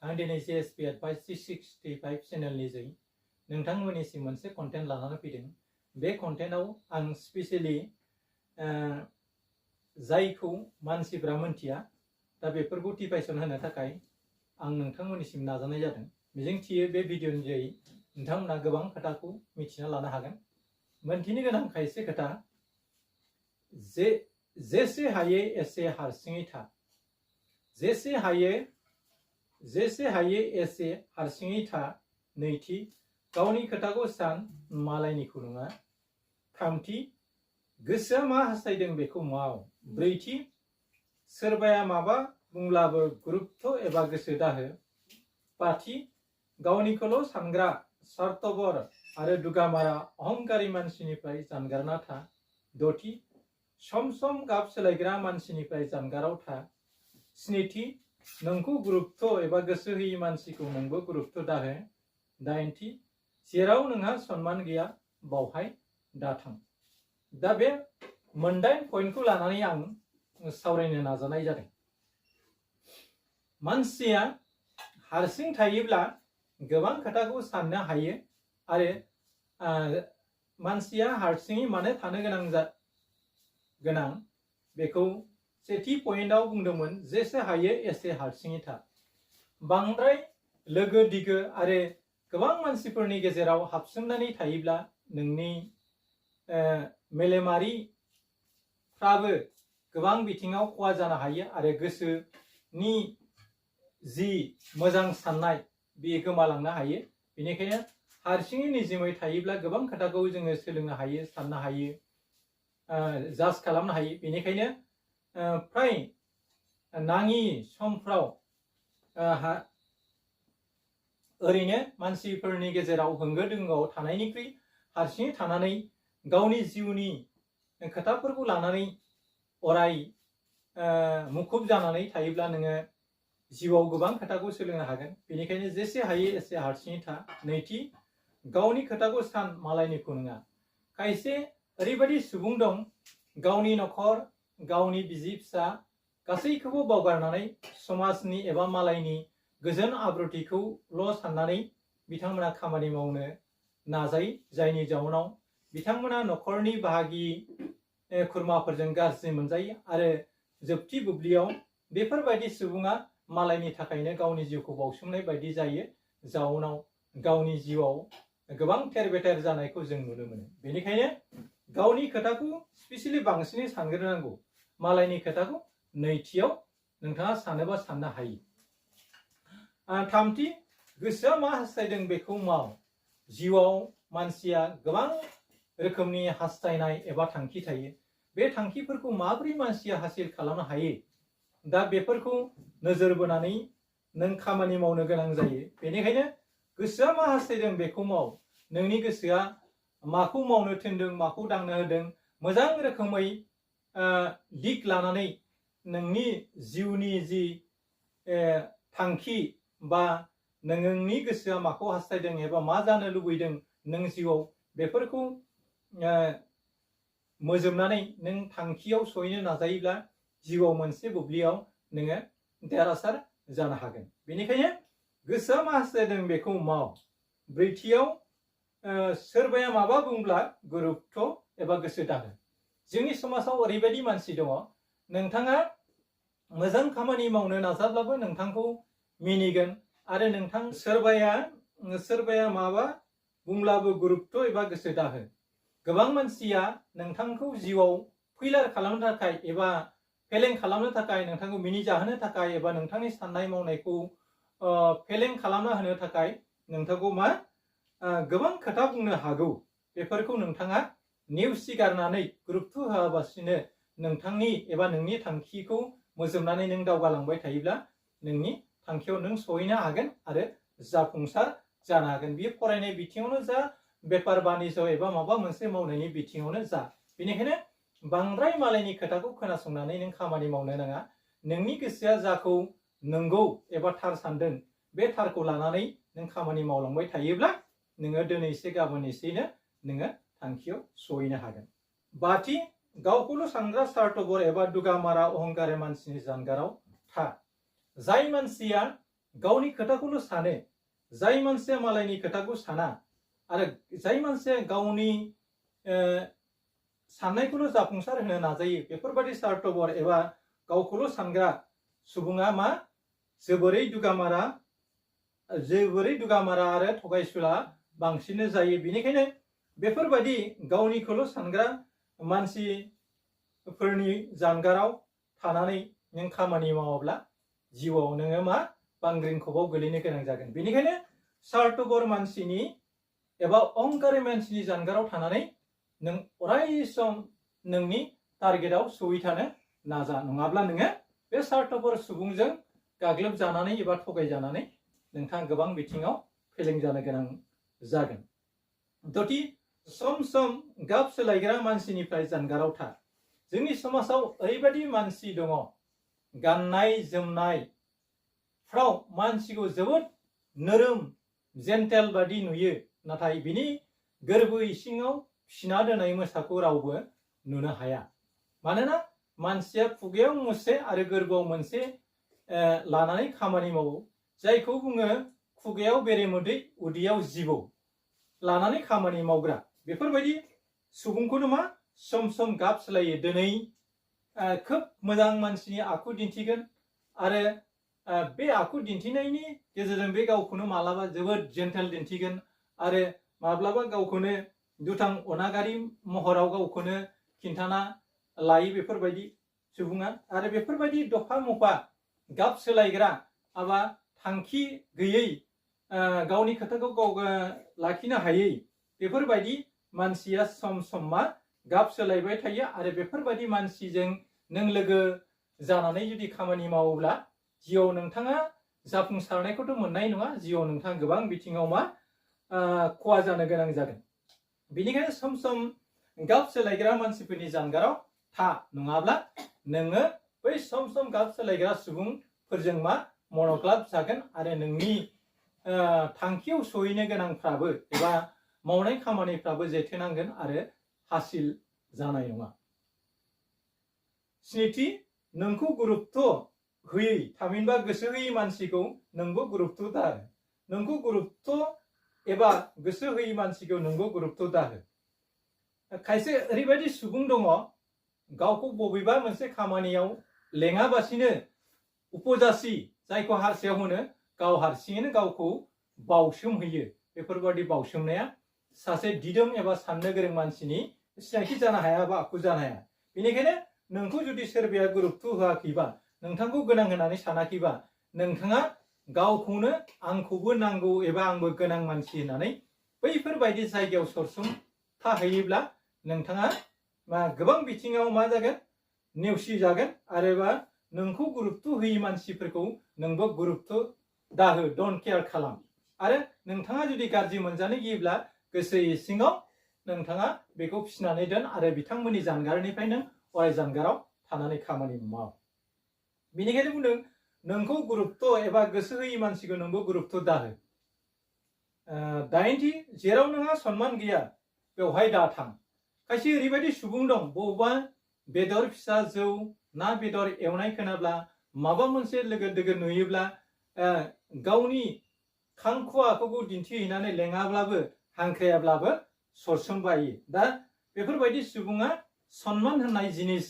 आं दिनै JSP Advice 365 चेनेलनि जों नोंथांमोननिसिम मोनसे कन्टेन्ट लानानै फैदों। बे कन्टेन्टआव आं स्पेशली जायखौ मानसिफ्रा मोनथिया दा बेफोरखौ टिपाइसन होनो थाखाय आं नोंथांमोननिसिम नाजानाय जादों। मिजिंथियो बे भिडिअनि जोहै नोंथांमोना गोबां खोथाखौ मिथिना लानो हागोन। मोनथिनो गोनां खायसे खोथा जेसे हायो एसे हारसिङै था, जेसे हायो एसे हारसिङै था। नैथि, गावनि खोथाखौ सान, मालायनिखौ नङा। थामथि, गोसोआ मा हास्थायदों बेखौ माव। ब्रैथि, सोरबाया माबा बुंब्लाबो गुरुत्व एबा गोसो दाहो। बाथि, गावनिखौल' सानग्रा स्वार्थपर आरो दुगामारा अहंकारि मानसिनिफ्राय जानगारना था। दथि, सम सम गाब सोलायग्रा मानसिनिफ्राय जानगाराव था। स्निथि, नोंखौ गुरुत्व एबा गोसो होयि मानसिखौ नोंबो गुरुत्व दाहो। दाइनथि, जेराव नोंहा सन्मान गैया बावहाय दाथां। दा बे मोनदाइन पइन्टखौ लानानै आं सावरायनो नाजानाय जादों। मानसिया हारसिं थायोब्ला गोबां खोथाखौ साननो हायो आरो मानसिया हारसिङै मानो थानो गोनां बेखौ सेथि पइन्टआव बुंदोंमोन, जेसे हायो एसे हारसिङै था। बांद्राय लोगो दिगो आरो गोबां मानसिफोरनि गेजेराव हाबसोमनानै थायोब्ला नोंनि मेलेमारिफ्राबो गोबां बिथिङाव खहा जानो हायो आरो गोसोनि जि मोजां साननाय बेयो गोमालांनो हायो। बेनिखायनो हारसिङै निजिमै थायोब्ला गोबां खोथाखौ जोङो सोलोंनो हायो, साननो हायो, जाज खालामनो हायो। बेनिखायनो फ्राय नाङि समफ्राव ओरैनो मानसिफोरनि गेजेराव होंगो दोंगोआव थानायनिख्रुइ हारसिङै थानानै गावनि जिउनि खोथाफोरखौ लानानै अराय मुखुब जानानै थायोब्ला नोङो जिउआव गोबां खोथाखौ सोलोंनो हागोन। बेनिखायनो जेसे हायो एसे हारसिङै था। नैथि, गावनि खोथाखौ सान, मालायनिखौ नङा। खायसे ओरैबायदि सुबुं दं, गावनि न'खर, गावनि बिसि फिसा गासैखौबो बावगारनानै समाजनि एबा मालायनि गोजोन आब्रुथिखौल' साननानै बिथांमोना खामानि मावनो नाजायो, जायनि जाउनाव बिथांमोना न'खरनि बाहागि खुरमाफोरजों गाज्रि मोनजायो आरो जोबथि बुब्लियाव बेफोरबायदि सुबुङा मालायनि थाखायनो गावनि जिउखौ बावसोमनाय बायदि जायो, जाउनाव गावनि जिउआव गोबां थेर बेथेर जानायखौ जों नुनो मोनो। बेनिखायनो गावनि खोथाखौ स्पेशलि बांसिनै सानग्रोनांगौ, मालायनि खोथाखौ नैथियाव नोंथाङा सानोबा साननो हायो। थामथि, गोसोआ मा हास्थायदों बेखौ माव। जिउआव मानसिया गोबां रोखोमनि हास्थायनाय एबा थांखि थायो। बे थांखिफोरखौ माबोरै मानसिया हासिल खालामनो हायो, दा बेफोरखौ नोजोर बोनानै नों खामानि मावनो गोनां जायो। बेनिखायनो गोसोआ मा हास्थायदों बेखौ माव। नोंनि गोसोआ माखौ मावनो थिनदों, माखौ दांनो होदों, मोजां रोखोमै दिग लानानै नोंनि जिउनि जि थांखि बा नोंनि गोसोआ माखौ हास्थायदों एबा मा जानो लुबैदों नों जिउआव, बेफोरखौ मोजोबनानै नों थांखियाव सहैनो नाजायोब्ला जिउआव मोनसे बुब्लियाव नोङो देरहासार जानो हागोन। बेनिखायनो गोसोआ मा हास्थायदों बेखौ माव। ब्रैथियाव, सोरबाया माबा बुंब्ला गुरुत्व एबा गोसो दाहो। जोंनि समाजाव ओरैबायदि मानसि दङ, नोंथाङा मोजां खामानि मावनो नाजाब्लाबो नोंथांखौ मिनिगोन आरो सोरबाया माबा बुंब्लाबो गुरुत्व एबा गोसो दाहो। गोबां मानसिया नोंथांखौ जिउआव फैलार खालामनो थाखाय एबा फेलें खालामनो थाखाय, नोंथांखौ मिनिजाहोनो थाखाय एबा नोंथांनि साननाय मावनायखौ फेलें खालामना होनो थाखाय नोंथांखौ गोबां खोथा बुंनो हागौ। बेफोरखौ नोंथाङा नेवसिगारनानै गुरुत्व होआबासिनो नोंथांनि एबा नोंनि थांखिखौ मोजोबनानै नों दावगालांबाय थायोब्ला नोंनि थांखियाव नों सहैनो हागोन आरो जाफुंसार जानो हागोन। बेयो फरायनाय बिथिङावनो जा, बेफार बानिज्य एबा माबा मोनसे मावनायनि बिथिङावनो जा। बेनिखायनो बांद्राय मालायनि खोथाखौ खोनासंनानै नों खामानि मावनो नाङा। नोंनि गोसोआ जाखौ नंगौ एबा थार सानदों बे थारखौ लानानै नों खामानि मावलांबाय थायोब्ला नोङो दिनै एसे गाबोन एसेनो नोङो थांखियाव सहैनो हागोन। बाथि, गावखौल' सानग्रा स्वार्थपर एबा दुगामारा अहंकारि मानसिनि जानगाराव था। जाय मानसिया गावनि खोथाखौल' सानो, जाय मानसिया मालायनि खोथाखौ साना आरो जाय मानसिया गावनि साननायखौल' जाफुंसार होनो नाजायो, बेफोरबायदि स्वार्थपर एबा गावखौल' सानग्रा सुबुङा मा जोबोरै दुगामारा आरो थगायसुला बांसिन जायो। बेनिखायनो बेफोरबायदि गावनिखौल' सानग्रा मानसिफोरनि जानगाराव थानानै नों खामानि मावाब्ला जिउआव नोङो मा बांग्रिं खफाव गोलैनो गोनां जागोन। बेनिखायनो स्वार्थपर मानसिनि एबा अहंकारि मानसिनि जानगाराव थानानै नों अराय सम नोंनि टारगेटआव सहैथानो नाजा, नङाब्ला नोङो बे स्वार्थपर सुबुंजों गाग्लोबजानानै एबा थगायजानानै नोंथाङा गोबां बिथिङाव फेलें जानो गोनां जागोन। दथि सम सम गाब सोलायग्रा मानसिनिफ्राय जानगाराव था। जोंनि समाजाव ओरैबायदि मानसि दङ, गाननाय जोमनायफ्राव मानसिखौ जोबोद नोरोम जेन्टेल बादि नुयो, नाथाय बिनि गोरबो इसिङाव फिना दोननाय मोसाखौ रावबो नुनो हाया। मानोना मानसिया खुगायाव मोनसे आरो गोरबोआव मोनसे लानानै खामानि मावो, जायखौ बुङो खुगायाव बेरेमोदै उदैयाव जिबौ लानानै खामानि मावग्रा। बेफोरबायदि सुबुंखौनो मा सम सम गाब सोलायो। दिनै खोब मोजां मानसिनि आखु दिन्थिगोन आरो बे आखु दिन्थिनायनि गेजेरजों बे गावखौनो मालाबा जोबोद जेन्टेल दिन्थिगोन आरो माब्लाबा गावखौनो दुथां अनागारि महराव गावखौनो खिन्थाना लायो बेफोरबायदि सुबुङा। आरो बेफोरबायदि दफा मफा गाब सोलायग्रा एबा थांखि गैयै, गावनि खोथाखौ गाव लाखिनो हायै बेफोरबायदि मानसिया सम सम मा गाब सोलायबाय थायो। आरो बेफोरबायदि मानसिजों नों लोगो जानानै जुदि खामानि मावोब्ला जिउआव नोंथाङा जाफुंसारनायखौथ' मोननाय नङा, जिउआव नोंथाङा गोबां बिथिङाव मा खहा जानो गोनां जागोन। बेनिखायनो सम सम गाब सोलायग्रा मानसिफोरनि जानगाराव था, नङाब्ला नोङो बै सम सम गाब सोलायग्रा सुबुंफोरजों मा मनग्लाब जागोन आरो नोंनि थांखियाव सहैनो गोनांफ्राबो एबा मावनाय खामानिफ्राबो जेथोनांगोन आरो हासिल जानाय नङा। स्निथि, नोंखौ गुरुत्व होयै थामहिनबा गोसो होयै मानसिखौ नोंबो गुरुत्व दाहो। नोंखौ गुरुत्व एबा गोसो होयै मानसिखौ नोंबो गुरुत्व दाहो। खायसे ओरैबायदि सुबुं दङ, गावखौ बबेबा मोनसे खामानियाव लेङाबासिनो उपजासि, जायखौ हारसायाव होनो गाव हारसिङैनो गावखौ बावसोमहैयो। बेफोरबायदि बावसोमनाया सासे दिदोम एबा साननो गोरों मानसिनि सिनायथि जानो हाया बा आखु जानो हाया। बेनिखायनो नोंखौ जुदि सोरबाया गुरुत्व होआखैबा, नोंथांखौ गोनां होननानै सानाखैबा, नोंथाङा गावखौनो आंखौबो नांगौ एबा आंबो गोनां मानसि होननानै बैफोरबायदि जायगायाव सरसुम थाहैयोब्ला नोंथाङा गोबां बिथिङाव मा जागोन नेवसि जागोन। आरोबा नोंखौ गुरुत्व होयै मानसिफोरखौ नोंबो गुरुत्व दाहो, डन्ट केयार खालाम। आरो नोंथाङा जुदि गाज्रि मोनजानो गियोब्ला गोसो इसिङाव नोंथाङा बेखौ फिसिनानै दोन आरो बिथांमोननि जानगारनिफ्राय नों अराय जानगाराव थानानै खामानि माव। बेनिखायनो बुंदों नोंखौ गुरुत्व एबा गोसो होयै मानसिखौ नोंबो गुरुत्व दाहो। दाइनथि, जेराव नोंहा सनमान गैया बेवहाय दा थां। खायसे ओरैबायदि सुबुं दं, बबेबा बेदर फिसा जौ ना बेदर एवनाय खोनाब्ला, माबा मोनसे लोगो दोगो नुयोब्ला गावनि खांखुवा आखुखौ दिन्थिहैनानै लेङाब्लाबो हांख्रायाब्लाबो सरसोमबायो। दा बेफोरबायदि सुबुङा सनमान होननाय जिनिस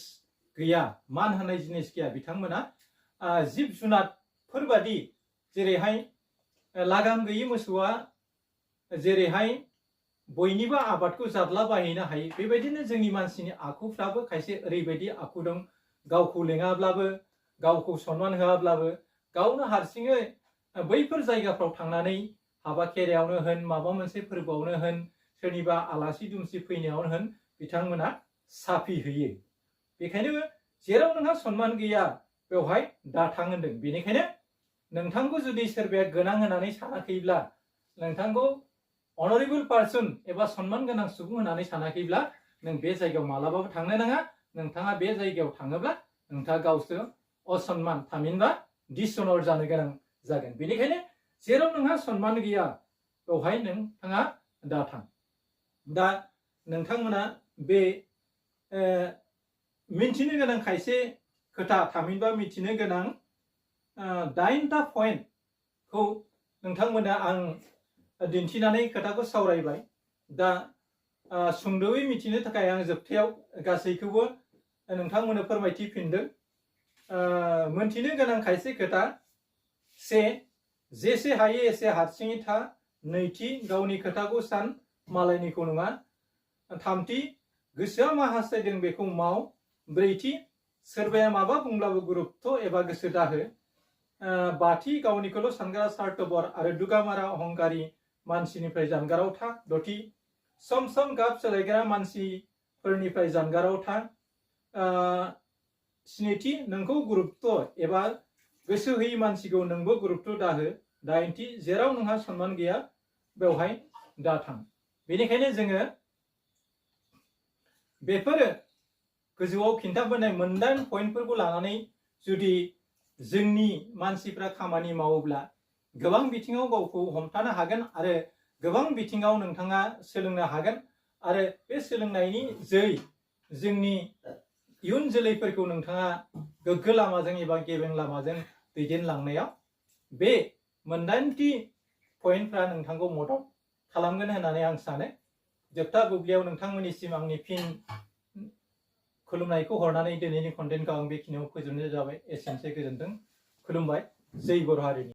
गैया, मान होननाय जिनिस गैया। बिथांमोना जिब जुनारफोरबादि, जेरैहाय लागाम गैयै मोसौआ जेरैहाय बयनिबो आबादखौ जादला बायहैनो हायो, बेबायदिनो जोंनि मानसिनि आखुफ्राबो खायसे ओरैबायदि आखु दं, गावखौ लेङाब्लाबो, गावखौ सनमान होआब्लाबो, गावनो हारसिङै बैफोर जायगाफ्राव थांनानै हाबा खेरायावनो होन, माबा मोनसे फोरबोआवनो होन, सोरनिबा आलासि दुमसि फैनायावनो होन, बिथांमोना साफि होयो। बेखायनो जेराव नोंहा सनमान गैया बेवहाय दाथां होनदों। बेनिखायनो नोंथांखौ जुदि सोरबाया गोनां होननानै सानाखैब्ला, नोंथांखौ अनरेबल पार्सन एबा सनमान गोनां सुबुं होननानै सानाखैब्ला, नों बे जायगायाव मालाबाबो थांनो नाङा। नोंथाङा बे जायगायाव थाङोब्ला नोंथाङा गावसो असनमान थामहिनबा डिसअनर जानो गोनां जागोन। बेनिखायनो जेराव नोंहा सनमान गैया बेवहाय नोंथाङा दाथां। दा नोंथांमोना बे मिन्थिनो गोनां खायसे खोथा थामहिनबा मिथिनो गोनां 8टा पइन्ट खौ नोंथांमोना आं दिन्थिनानै खोथाखौ सावरायबाय। दा सुंद'यै मिथिनो थाखाय आं जोबथायाव गासैखौबो नोंथांमोननो फोरमायथिफिनदों। मोनथिनो गोनां खायसे खोथा। से, जेसे हायो एसे हारसिङै था। नैथि, गावनि खोथाखौ सान, मालायनिखौ नङा। थामथि, गोसोआ मा हास्थायदों बेखौ माव। ब्रैथि, सोरबाया माबा बुंब्लाबो गुरुत्व एबा गोसो दाहो। बाथि, गावनिखौल' सानग्रा सार्थबर आरो दुगामारा अहंकारि मानसिनिफ्राय जानगाराव था। दथि, सम सम गाब सोलायग्रा मानसिफोरनिफ्राय जानगाराव था। स्निथि, नोंखौ गुरुत्व एबा गोसो होयि मानसिखौ नोंबो गुरुत्व दाहो। दाइनथि, जेराव नोंहा सनमान गैया बेवहाय दाथां। बेनिखायनो जोङो बेफोरो गोजौआव खिन्थाबोनाय मोनदाइन पइन्टफोरखौ लानानै जुदि जोंनि मानसिफ्रा खामानि मावोब्ला गोबां बिथिङाव गावखौ हमथानो हागोन आरो गोबां बिथिङाव नोंथाङा सोलोंनो हागोन आरो बे सोलोंनायनि जै जोंनि इयुन जोलैफोरखौ नोंथाङा गोग्गो लामाजों एबा गेबें लामाजों दैदेनलांनायाव बे मोनदाइनथि पइन्टफ्रा नोंथांखौ मदद खालामगोन होननानै आं सानो। जोबथा बुब्लियाव नोंथांमोननिसिम आंनि फिन खुलुमनायखौ हरनानै दिनैनि कन्टेन्टखौ आं बेखिनियाव फोजोबनाय जाबाय। एसेनोसै, गोजोन्थों, खुलुमबाय। जै बर' हारिनि।